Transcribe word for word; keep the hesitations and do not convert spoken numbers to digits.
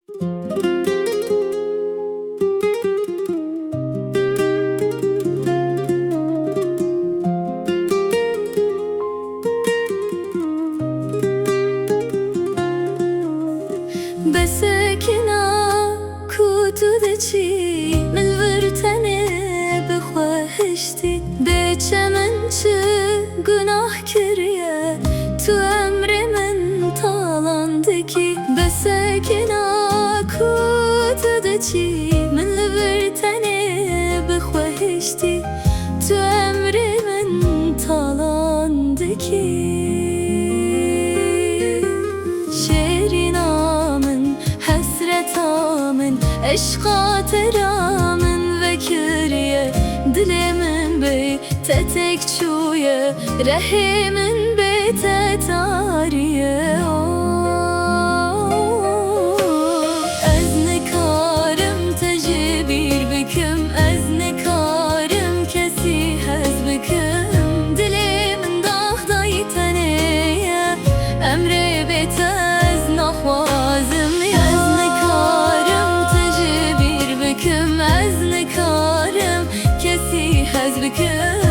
Besekina ku tu diçî, min li vir tenê bi xwe hiştî. Bê çe min çi gunah kiriye, tu emrê min talan dikî. Besekina ku tu diçî, min li vir tenê bi xwe hiştî. Tu emrê min talan dikî. Şêrîna min, hesreta min, eşqa te ra min vekiriye. Dilê min bê te têk çûye, rehê min bê te tariye. Oh, ez nikarim te ji bîr bikim, ez nikarim kesî hez bikim. Dilê min daxdayî tenê ye, emrê bê te ez naxwazim. Ez nikarim te ji bîr bikim, ez nikarim kesî hez bikim.